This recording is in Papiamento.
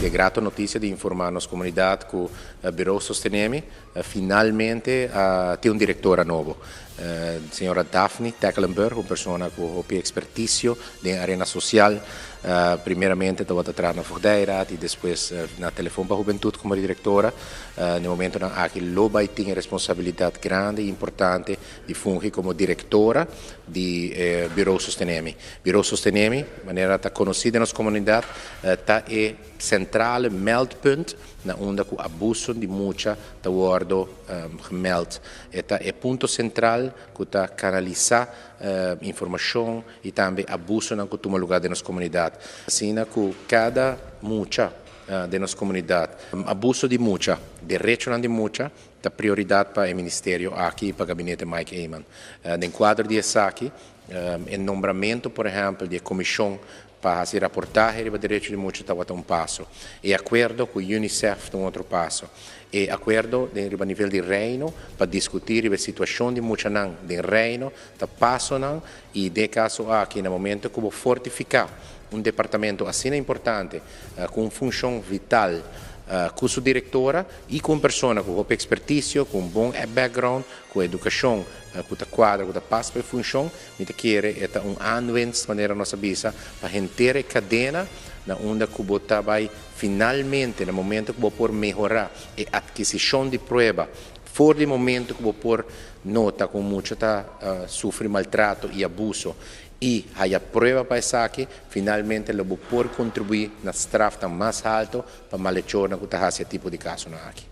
E grato noticia di informa nos comunidad cu Bureau Sostenemi finalmente tin un directora nobo. Señora Daphne Tecklenburg, un persona cu hopi experticio den arena social. Primeramente tabata traha na Voogdijraad y despues na Telefon pa Hubentud como directora. Na e momentonan aki lo bay tin e responsabilidad grandi y importante di fungi como directora di Bureau Sostenemi. Bureau Sostenemi, manera ta conoci den nos comunidad, ta e centrale meldpunt na unda cu abuso di mucha ta wordo gemeld. E ta e punto central cu ta canalisa informacion y tambe abusonan cu tuma lugar den nos comunidad. Asina cu cada mucha den nos comunidad, abuso di mucha, derechonan di mucha, ta prioridad pa e ministerio aki y pa Gabinete Mike Eman. Den cuadro di esaki, e nombramento, por ehempel, di e comision pa haci raportahe riba derecho di mucha tabata un paso. E acuerdo cu UNICEF ta un otro paso. E acuerdo den riba nivel di Reino pa discuti riba e situacion di muchanan den Reino ta pasonan y den e caso aki na momento cu bo fortifica un departamento asina importante cu un funcion vital cu su directora y cu un persona cu hopi experticio, cu un bon background, cu educacion cu ta cuadra, cu ta pas pa e funcion, mi ta kere e ta un aanwinst, manera nos a bisa, pa henter e cadena na unda cu bo ta bay finalmente na momento cu bo por mehora e adquisicion di prueba for di momento cu bo por nota cu mucha ta sufri maltrato y abuso y haya prueba pa esaki, finalmente lo bo por contribui na strafnan mas halto pa malhechornan cu ta haci e tipo di casonan aki.